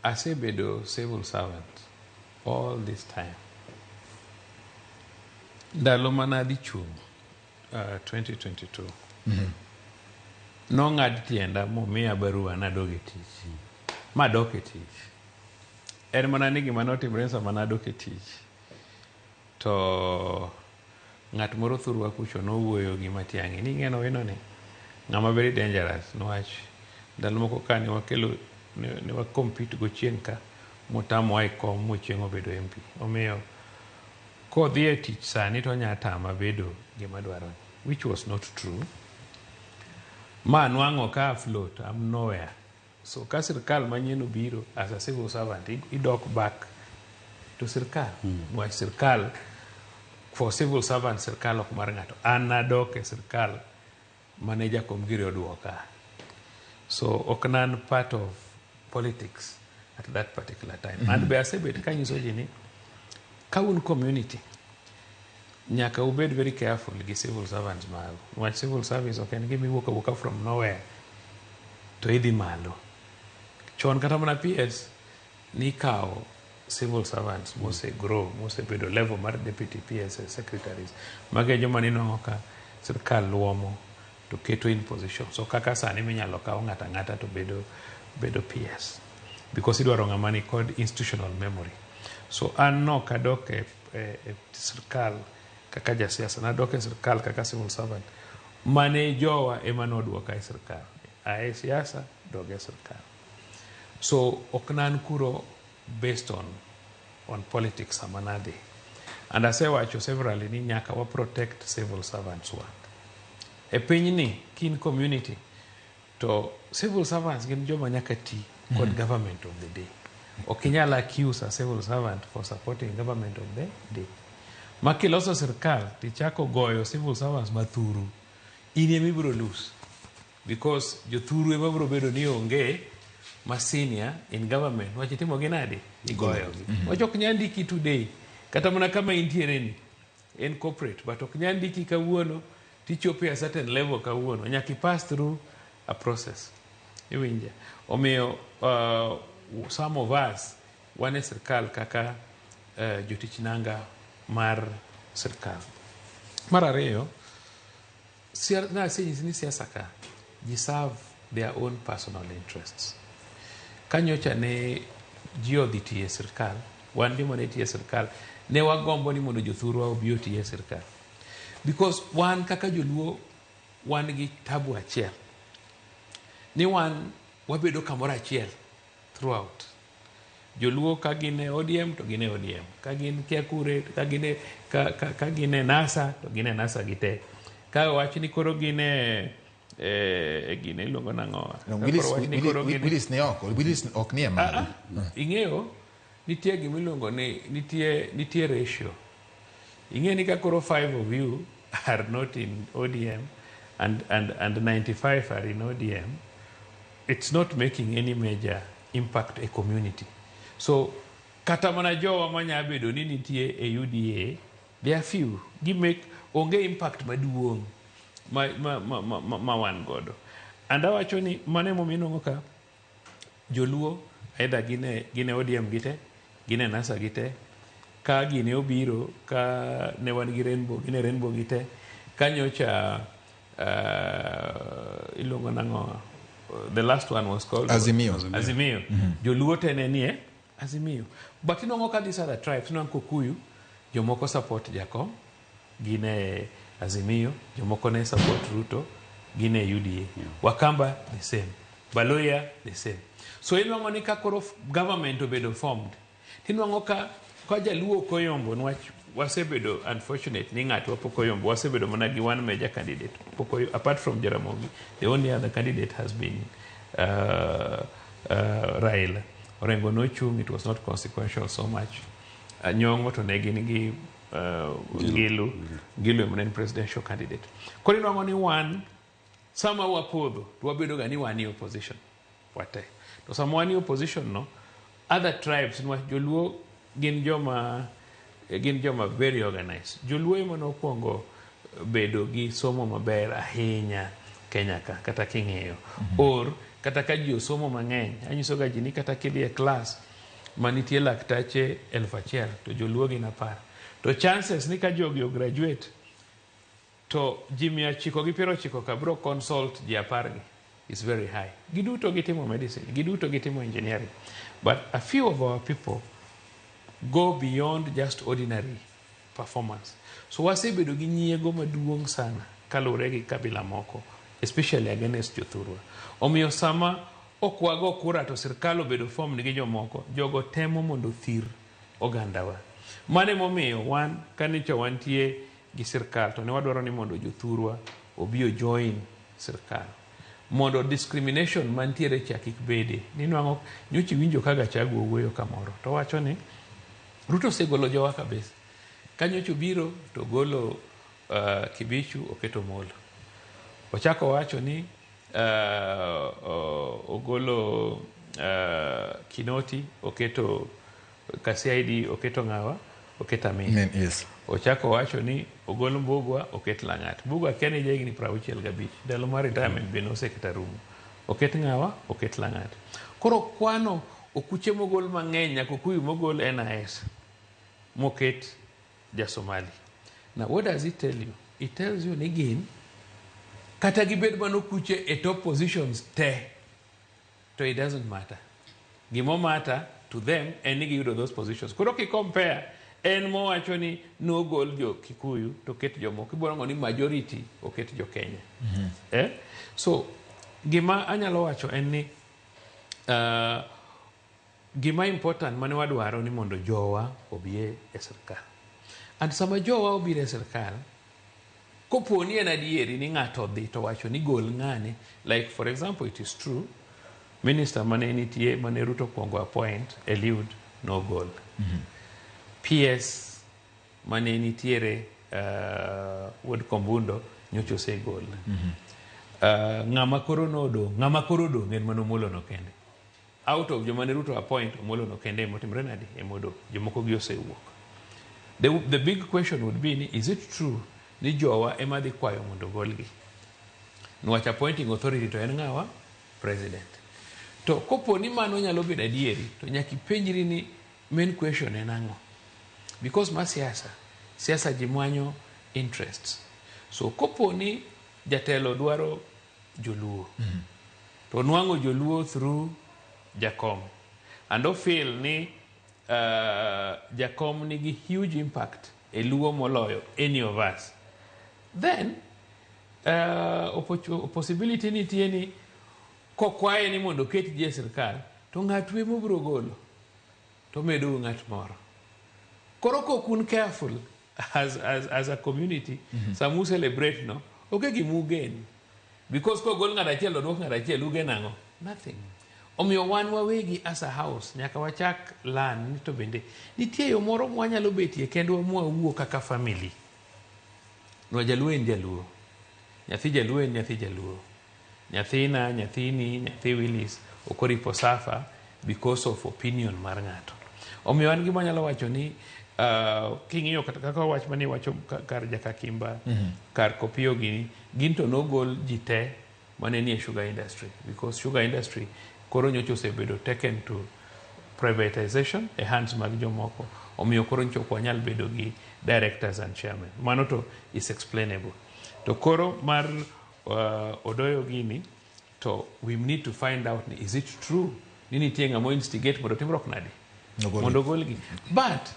Asebedo civil servant all this time. Ndalo mana adhi chung' 2022, nong'ad tienda momiya barua nadog e tich. Madok e tich. En mana ni gima notimore sama nadok e tich, to ng'at moro thurwa kucho nowuoyo gi Matiang'i ni ing'eno wino ni ng'ama very dangerous, niwach ndalo moko ka ne wakelo ne wa compete go chieng' ka motamowa e kom mochieng' obedo MP. Omiyo kodhi e tich sani to onya tama bedo gima dwaro, which was not true. Ma nwang'o ka afloat, I'm nowhere. So ka sirkal manyien obiro, as a civil servant idok back to sirkal, niwach sirkal for civil servant, sirkal ok mar ng'ato. An nadok e sirkal mane Jakom giri oduoka, so ok nan part of politics at that particular time. And be asebet kanyiso ji ni ka un community, nyaka ubed very careful gi civil servants magu, niwach civil service ok en gima iwuok awuoka from nowhere to idhi malo. Chon kata mana PS nikawo civil servants mose grow, mosebedo level mar deputy PS, secretaries. Magi e joma ninwang'o ka sirkal luomo to keto in position. So kaka sani minyalo kaw ng'ato ang'ata to bedo PS, because idwaro ng'ama ni kod institutional memory. So an nok adok e sirkal kaka jasiasa, nadok e sirkal kaka civil servant mane jowa ema noduoka e sirkal. Ae siasa dog e sirkal. So ok nan kuro based on politics sama nadhi. And asewacho severally ni nyaka wa protect civil servants wa. E pinyni kin community to civil servants gin joma nyaka ti kod government of the day. Ok inyal accuse a civil servant for supporting government of the day. Ma kiloso sirkal tichako goyo civil servants mathuru, in ema ibiro lose. Because jothuru ema biro bedo ni onge ma senior in government. Wach itimo gi nade? Igoyogi. Wach ok nyal ndiki today. Kata mana kama intiere ni en corporate, but ok nyal ndiki kawuono tichopo e a certain level kawuono. Nyaka i pass through a process. Iwinja? Omiyo some of us wan e sirkal kaka jotich nanga mar sirkal. Mar ariyo, nasenyisi ni siasa ka ji serve their own personal interests. Ka nyocha ne ji odhi tiyo e sirkal, wan joma ne tiyo e sirkal, ne wagombo ni mondo jothurwa obi oti e sirkal. Because wan kaka joluo wan gi tabu achiel. Ni wan wabedo kamoro achiel throughout. Joluo ka gin e ODM to gin e ODM. Ka gin kia kure, ka gin e NASA to gin e NASA gite. Ka wach ni koro gin e gine iluongo nang'o? No, Ka Willis, koro wach ni koro Willis, Willis ni oko, Willis ok nie malo. Ing'eyo nitie gima iluongo ni nitie ratio. Ing'e ni ka koro five of you are not in ODM and 95 are in ODM, it's not making any major impact a community. So kata mana jowa manya bedo ni nitie e UDA, they are few. Gi make onge impact maduong' ma wan godo. And awacho ni mano emomiyo inwang'o ka joluo either gin e ODM gite, gin e NASA gite, ka gini obiro ka ne wan gi Rainbow, gin e Rainbow gite, ka nyocha iluongo nang'o, the last one was called Azimio. Azimio. Joluo te ne nie Azimio. But inwang'o ka these other tribes, inwang'o Kikuyu, jomoko support Jakom, gin e Azimio, jomoko ne support Ruto, gin e UDA. Wakamba the same. Baluya the same. So inwang'o ni ka koro government obedo formed, tinwang'o ka jaluo ok oyombo, niwach wasebedo unfortunate ni ng'atwa pok oyombo, wasebedo mana gi one major candidate. Pok oyo, apart from Jaramogi, the only other candidate has been Raila. Orengo nochung', it was not consequential so much. Nyong'o to ne gin gi Ngilu, Ngilu ema ne en presidential candidate. Koro inwang'o ni wan sama wapodho to wabedo ga ni wan e opposition wate. To sama wan e opposition no, other tribes, niwach joluo gin joma very organized. Joluo ema nokwongo bedo gi somo maber ahinya Kenya ka, kata king'iyo. Or Kata ka ji osomo mang'eny, anyiso ga ji ni kata kidhi e klas manitie laktache 1000 to joluo gin 10, to chances ni ka jogi o graduate to ji 990 ka bro consult ji 10 gi is very high. Giduto gitimo medicine, giduto gitimo engineering, but a few of our people go beyond just ordinary performance. So wasebedo gi nyiego maduong' sana kaluwore gi kabila moko, especially against jothurwa. Omiyo sama ok wago kura to sirkal obedo formed gi jomoko, jogo temo mondo othir ogandawa. Mano emomiyo wan kanicho wantie gi sirkal to ne wadwaro ni mondo jothurwa obi o join sirkal mondo discrimination mantiere cha kik bede. Ninwang'o nyocha iwinjo ka Gachagua owuoyo kamoro to wacho ni Ruto osegolo jowa kabisa. Ka nyocha obiro to ogolo Kibichu oketo Molo. Ochako owacho ni ogolo Kinoti oketo ka CID oketo ng'awa oketo Amin. Yes. Ochako owacho ni ogol Mbugua oket Lang'at. Mbugua kia ni jahigni 65 ndalo mar retirement be noseketa rumo. Oket ng'awa oket Lang'at. Koro kwano okuche mogol mang'eny nyaka okuyu mogol NIS moket ja Somali. Now what does it tell you? It tells you ni gin kata gibed mana okuche e top positions te to it doesn't matter. Gimo matter to them en ni giyudo those positions. Koro ki compare en mowacho ni nogol jo Kikuyu to ket jomoko, ibiro nwang'o ni majority oket jo Kenya. Eh? So gima anyalo wacho en ni gima important mane wadwaro ni mondo jowa obi e sirkal. And sama jowa obiro e sirkal, kopo ni en adieri ni ng'ato odhi to wacho ni gol ng'ane, like for example it is true, minister mane nitie mane Ruto okuongo appoint Eliud nogol. PS mane nitiere Wuod Kombundo nyocha osegol. Ng'ama koro nodong', ng'ama koro odong' en mana Omolo no kende. Out of joma ne Ruto appoint, Omolo no kende emotimre nade emodong', jomoko gi osewuok. The big question would be ni is it true ni jowa ema dhi kwayo mondo ogolgi? Niwach appointing authority to en ng'awa? President. To kopo ni mano nyalo bedo adieri, to nyaka ipenjri ni main question en ang'o? Because ma siasa, siasa ji manyo interests. So kopo ni jatelo dwaro joluo, to nwang'o joluo through Jakom, and o feel ni Jakom nigi huge impact e luo moloyo any of us, then possibility nitie ni kokwaye ni mondo oket ji e sirkal to ng'at ema obiro golo to medou ng'at moro. Koro kok un careful as a community, sama u celebrate no onge gima ugen, because kogol ng'at achiel oduok ng'at achiel, ugen ang'o? Nothing. Omiyo wan wawegi as a house nyaka wachak learn ni to bende nitie yo moro mwanyalo betie kendwa mwawuo kaka family. Nwa jaluo en jaluo, nyathi jaluo en nyathi jaluo, nyathina, nyathini, nyathi Willis ok oripo suffer because of opinion mar ng'ato. Omiyo an gima anyalo wacho ni king'iyo kata kaka wach mane iwacho kar Jakakimba, kar Kopiyo gini, gin to nogol ji te mane nie sugar industry, because sugar industry koro nyocha osebedo taken to privatization e hands mag jomoko. Omiyo koro nyocha ok wanyal bedo gi directors and chairmen. Mano to is explainable. To koro mar Odoyo gini to we need to find out ni is it true ni nitie ng'ama instigate mondo timruok nade mondo ogolgi. But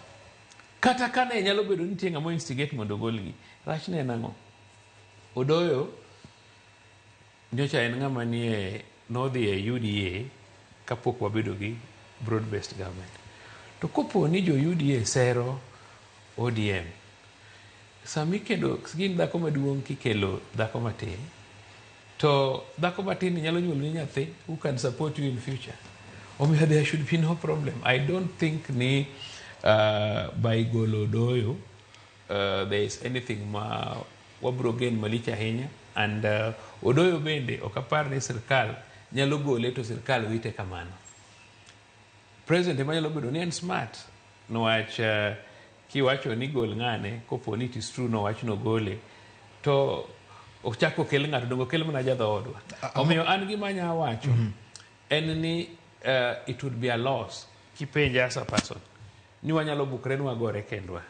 kata ka ne nyalo bedo ni nitie ng'ama instigate mondo ogolgi, rachne en ang'o? Odoyo nyocha en ng'ama nie nodhi e UDA kapok wabedo gi broad based government. To kopo ni jo UDA sero ODM, sami kendo gin dhako maduong' kikelo dhako matin, to dhako matin ni nyalo nyuolo ni nyathi who can support you in future. Omiyo there should be no problem. I don't think ni by golo Odoyo there is anything ma wabro gain malich ahinya. And Odoyo bende ok apar ni sirkal nyalo gole to sirkal wite kamano. President ema nyalo bedo ni en smart niwach kiwacho ni gol ng'ane kopo ni it is true nowach nogole to Ochak okel ng'ato, donge okel mana jadhoodwa. Omiyo an gima anya wacho en ni it would be a loss kipenja as a person ni wanyalo bukre ni wagore kendwa.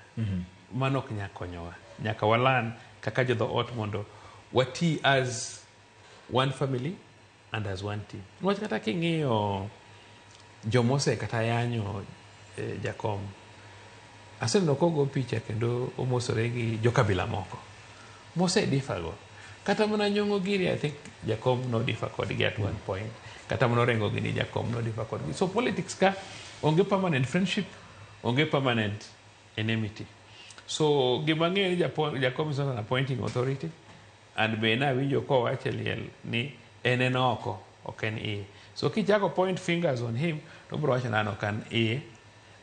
Mano ok nyal konyowa. Nyaka walan kaka jodhoot mondo wati as one family and as one team. Niwach kata king'iyo jomose kata yanyo jakom, aseneno kogo picha kendo omosore gi jokabila moko mose differ go. Kata mana Nyong'o giri, I think jakom no differ kodgi at one point. Kata mana Orengo gini, jakom no differ kodgi. So politics ka onge permanent friendship, onge permanent enmity. So gima ng'eyo ni jakom is not an appointing authority, and be nawinjo kowacho e liel ni en oko, ok en iye. So kichako point fingers on him, to obiro wacho ni an ok an iye,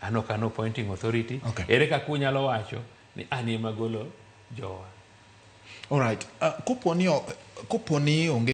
an ok an appointing authority. Ere kaka unyalo wacho ni an ema golo jowa? Alright. Koponi onge